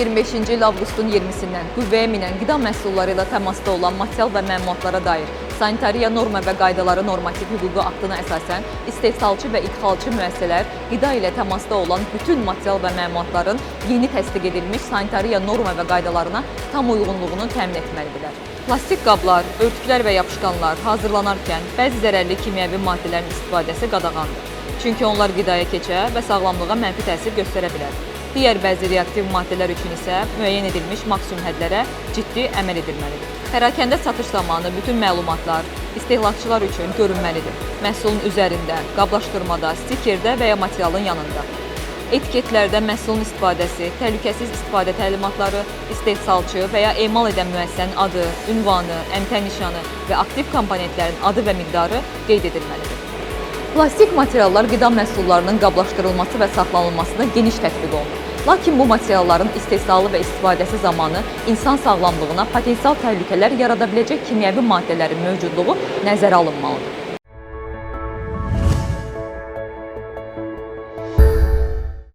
2025-ci il avqustun 20-sindən qüvvəyə minən qida məhsulları ilə təmasda olan material və məlumatlara dair sanitariya norma və qaydaları normativ hüquqi aktına əsasən istehsalçı və idxalçı müəssisələr qida ilə təmasda olan bütün material və məlumatların yeni təsdiq edilmiş sanitariya norma və qaydalarına tam uyğunluğunu təmin etməlidirlər. Plastik qablar, örtüklər və yapışqanlar hazırlanarkən bəzi zərərli kimyəvi maddələrin istifadəsi qadağandır. Çünki onlar qidaya keçə və sağlamlığa mənfi təsir göstərə bilər. Digər bəzi reaktiv maddələr üçün isə müəyyən edilmiş maksimum hədlərə ciddi əməl edilməlidir. Pərakəndə satış zamanı bütün məlumatlar istehlakçılar üçün görünməlidir. Məhsulun üzərində, qablaşdırmada, stikerdə və ya materialın yanında. Etiketlərdə məhsulun istifadəsi, təhlükəsiz istifadə təlimatları, istehsalçı və ya emal edən müəssisənin adı, ünvanı, əmtəə nişanı və aktiv komponentlərin adı və miqdarı qeyd edilməlidir. Plastik materiallar qida məhsullarının qablaşdırılması və saxlanılmasında geniş tətbiq olunur. Lakin bu materialların istehsalı və istifadəsi zamanı insan sağlamlığına potensial təhlükələr yarada biləcək kimyəvi maddələrin mövcudluğu nəzərə alınmalıdır.